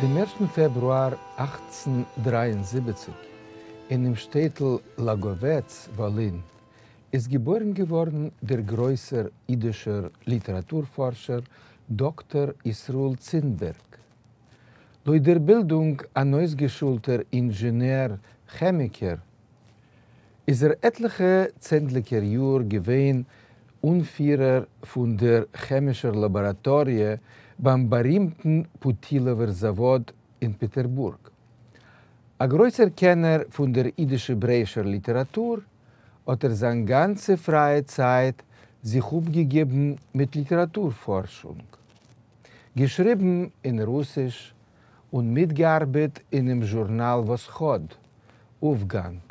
דעם ערשטן פֿעברואַר 1873, אינעם שטעטל לאַגאָוועץ, וואָלין, איז געבוירן געוואָרן דער גרויסער ייִדישער ליטעראַטור-פֿאָרשער דאָקטער ישׂראל צינבערג. לויט דער בילדונג אַן אויסגעשולטער אינזשענער-כעמיקער, איז ער עטלעכע צענדליקער יאָר געווען אָנפֿירער פֿון דער כעמישער לאַבאָראַטאָריע בײַם באַרימטן פּוטילאָווער זאַוואָד אין פּעטערבורג. אַ גרויסער קענער פֿון דער ייִדיש-העברעיִשער ליטעראַטור, האָט ער זײַן גאַנצע פֿרײַע צײַט זיך אָפּגעגעבן מיט ליטעראַטור-פֿאָרשונג, געשריבן אין רוסיש און מיטגעאַרבעט אינעם זשורנאַל וואָסכאָד, אויפֿגאַנג.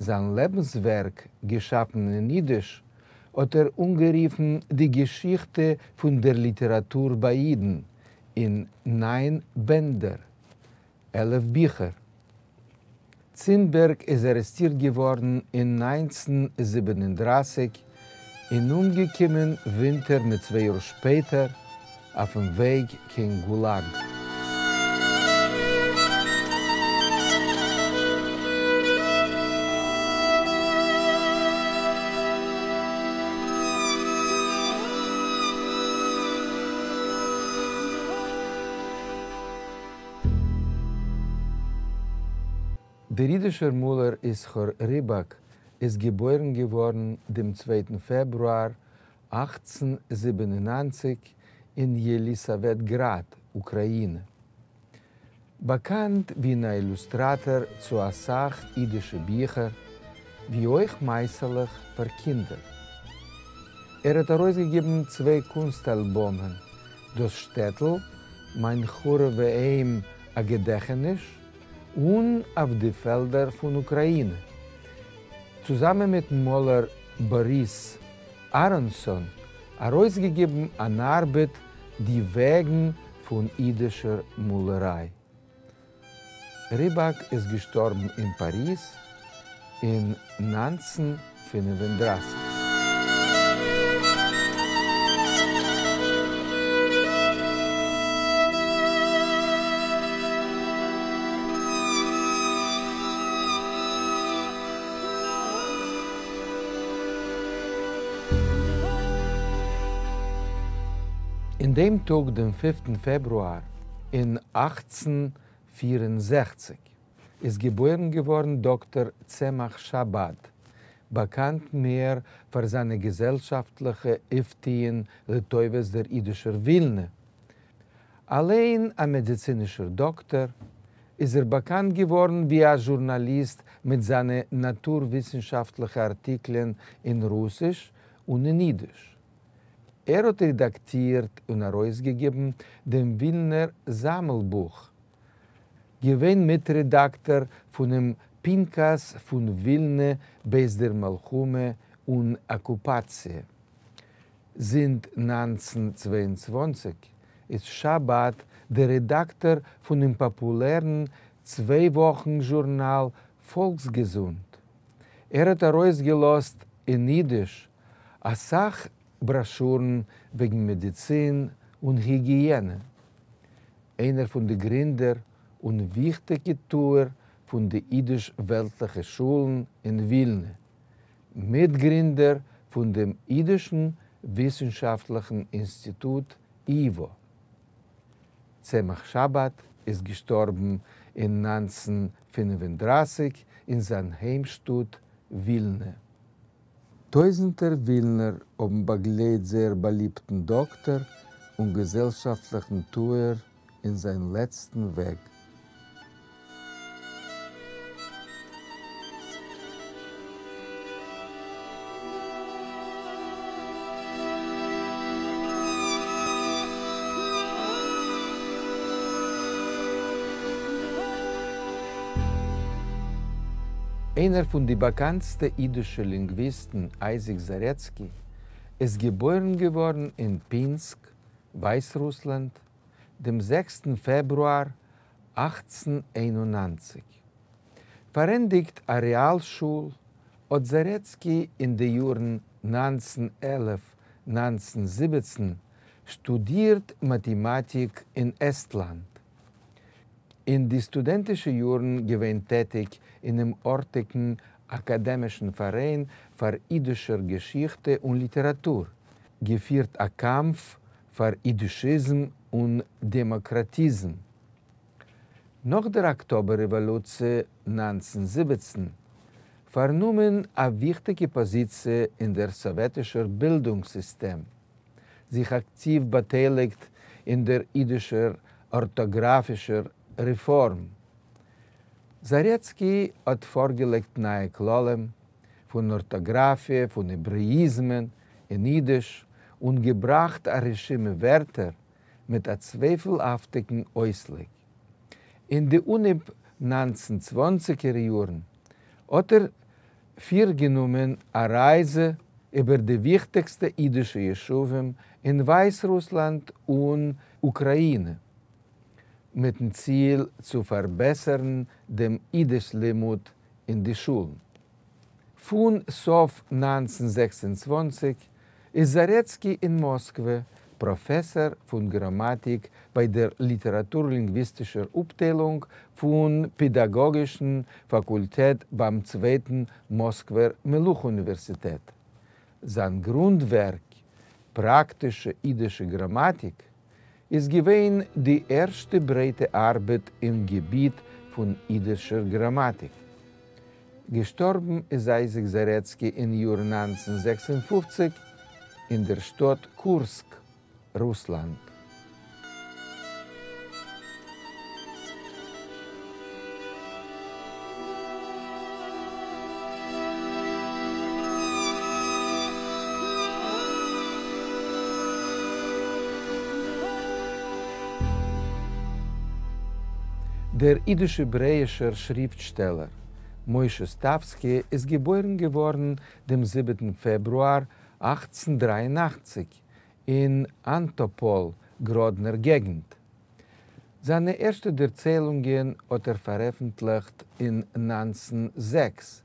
זײַן לעבנס-ווערק, געשאַפֿן אין ייִדיש, האָט ער אָנגערופֿן די געשיכטע פֿון דער ליטעראַטור בײַ ייִדן אין נײַן בענדער, 11 ביכער. צינבערג איז אַרעסטירט געוואָרן אין 1937 און אומגעקומען ווינטער מיט צוויי יאָר שפּעטער אויפֿן וועג קיין גולאַג. דער ייִדישער מאָלער ישׂשכר ריבאַק איז געבוירן געוואָרן דעם צווייטן פֿעברואַר 1897 אין יעליסאַוועטגראַד, אוקראַיִנע. באַקאַנט ווי אַן אילוסטראַטאָר צו אַ סך ייִדישע ביכער, ווי אויך מעשׂהלעך פֿאַר קינדער. ער האָט אַרויסגעגעבן צוויי קונסט-אַלבאָמען, דאָס שטעטל, מײַן חרובֿע היים אַ געדעכעניש, און אויף די פֿעלדער פֿון אוקראַיִנע. צוזאַמען מיטן מאָלער באָריס אַראָנסאָן אַרויסגעגעבן אַן אַרבעט די וועגן פֿון ייִדישער מאָלערײַ. ריבאַק איז געשטאָרבן אין פּאַריז אין 1935. אין דעם טאָג, דעם פֿינפֿטן פֿעברואַר אין 1864, איז געבוירן געוואָרן דאָקטער צמח שאַבאַד, באַקאַנט מער פֿאַר זײַנע געזעלשאַפֿטלעכע אויפֿטוען לטובת דער ייִדישער ווילנע. אַליין אַ מעדיצינישער דאָקטער, איז ער באַקאַנט געוואָרן ווי אַ זשורנאַליסט מיט זײַנע נאַטור-וויסנשאַפֿטלעכע אַרטיקלען אין רוסיש און אין ייִדיש. ער האָט רעדאַקטירט און אַרויסגעגעבן דעם ווילנער זאַמלבוך, געווען מיטרעדאַקטאָר פֿונעם פּנקס פֿון ווילנע בעת דער מלחמה און אָקופּאַציע. זינט 1922 איז שאַבאַד דער רעדאַקטאָר פֿונעם פּאָפּולערן צוויי-וואָכן-זשורנאַל פֿאָלקסגעזונט. ער האָט אַרויסגעלאָזט אין ייִדיש אַ סך בראָשורן וועגן מעדיצין און היגיענע. איינער פֿון די גרינדער און וויכטיקע טוער פֿון די ייִדיש-וועלטלעכע שולן אין ווילנע, מיטגרינדער פֿון דעם ייִדישן וויסנשאַפֿטלעכן אינסטיטוט ייִוואָ. צמח שאַבאַד איז געשטאָרבן אין 1935 אין זײַן היימשטאָט ווילנע. טויזנטער ווילנער האָבן באַגלייט זייער באַליבטן דאָקטער און געזעלשאַפֿטלעכן טוער אין זײַן לעצטן וועג. איינער פֿון די באַקאַנטסטע ייִדישע לינגוויסטן, אײַזיק זאַרעצקי, איז געבוירן געוואָרן אין פּינסק, ווײַסרוסלאַנד, דעם זעקסטן פֿעברואַר 1891. פֿאַרענדיקט אַ רעאַלשול, האָט זאַרעצקי אין די יאָרן 1911-1917 שטודירט מאַטעמאַטיק אין עסטלאַנד. אין די סטודענטישע יאָרן געווען טעטיק אינעם אָרטיקן אַקאַדעמישן פֿאַראיין פֿאַר ייִדישער געשיכטע און ליטעראַטור, געפֿירט אַ קאַמף פֿאַר ייִדישיזם און דעמאָקראַטיזם. נאָך דער אָקטאָבער-רעוואָלוציע 1917 פֿאַרנומען אַ וויכטיקע פּאָזיציע אין דער סאָוועטישער בילדונגס-סיסטעם, זיך אַקטיוו באַטייליקט אין דער ייִדישער אָרטאָגראַפֿישער רעפֿאָרם. זאַרעצקי האָט פֿאָרגעלייגט נײַע כּללים פֿון אָרטאָגראַפֿיע, פֿון העברעיִזמען אין ייִדיש און געבראַכט אַ רשימה ווערטער מיט אַ צווייפֿלהאַפֿטיקן אויסלייג. אין די אָנהייב 19 צוואַנציקער יאָרן האָט ער פֿירגענומען אַ רײַזע איבער די וויכטיקסטע ייִדישע ייִשובֿים אין ווײַסרוסלאַנד און אוקראַיִנע, מיטן ציל צו פֿאַרבעסערן דעם ייִדיש-לימוד אין די שולן. פֿון סוף 1926 איז זאַרעצקי אין מאָסקווע פּראָפֿעסאָר פֿון גראַמאַטיק בײַ דער ליטעראַטור-לינגוויסטישער אָפּטיילונג פֿון פּעדאַגאָגישן פֿאַקולטעט בײַם צווייטן מאָסקווער מלוכה-אוניווערסיטעט. זײַן גרונטווערק, פּראַקטישע ייִדישע גראַמאַטיק, איז געווען די ערשטע ברייטע אַרבעט אין געביט פֿון ייִדישער גראַמאַטיק. געשטאָרבן איז אײַזיק זאַרעצקי אין יאָר 1956 אין דער שטאָט קורסק, רוסלאַנד. דער ייִדיש-העברעיִשער שריפֿטשטעלער משה סטאַווסקי איז געבוירן געוואָרן דעם זיבעטן פֿעברואַר 1883 אין אַנטאָפּאָל, גראָדנער געגנט. זײַנע ערשטע דערציילונגען האָט ער פֿאַרעפֿנטלעכט אין 1906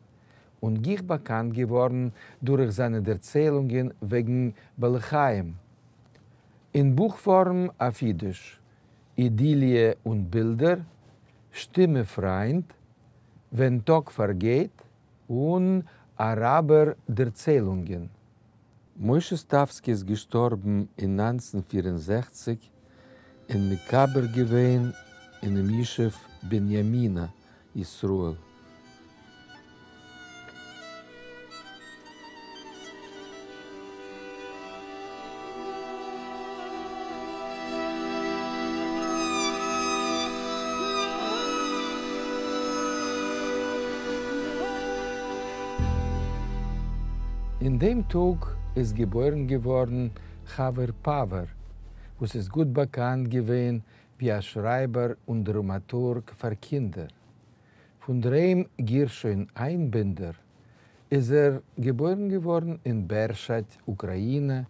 און גיך באַקאַנט געוואָרן דורך זײַנע דערציילונגען וועגן בעלי-חיים. אין בוכפֿאָרם אויף ייִדיש, אידיליע און בילדער, שטומע פֿרײַנד, ווען טאָג פֿאַרגייט און אַראַבער דערציילונגען. משה סטאַווסקי איז געשטאָרבן אין 1964 און מקבר געווען אינעם יישוב בנימינה, ישראל. אין דעם טאג איז געבוירן געווארן חבר פאווער, וואס איז גוט באקאנט געווען ווי א שרייבער און דראמאטורג פאר קינדער. פון דערהיים גרשון איינבינדער איז ער געבוירן געווארן אין בערשאד, אוקראינע,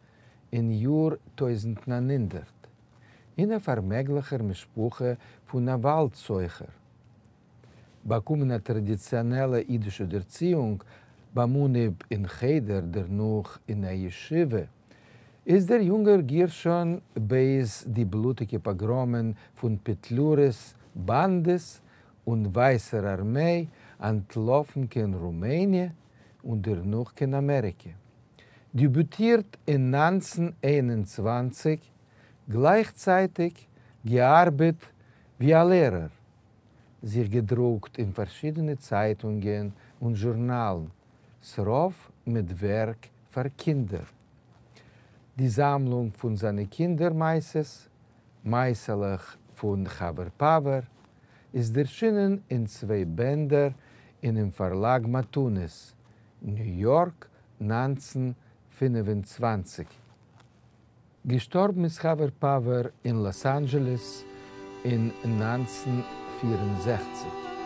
אין יאר 1900, אין א פארמעגליכער משפחה פון א וואלד סוחר. באקומען א טראדיציאנעלע אידישע דערציאונג ביים אנהייב אין חדר דערנאך אין א ישיבה, איז דער יונגער גרשון בעת די בלוטיגע פאגראמען פון פעטליורע'ס באנדעס און ווייסער ארמיי אנטלאפן קיין רומעניע און דערנאך קיין אמעריקע. דעביוטירט אין 1921, גלייכצייטיג געארבעט ווי א לערער, זיך געדרוקט אין פארשידענע צייטונגען און זשורנאלן, ס'רוב מיט ווערק פאר קינדער. די זאמלונג פון זיינע קינדער מעשיות, מעשה'לעך פון חבר פאווער, איז דערשינען אין צוויי בענדער אינעם פארלאג מתנות, ניו יארק 1925. געשטארבן איז חבר פאווער אין לאס אנדזשעלעס אין 1964.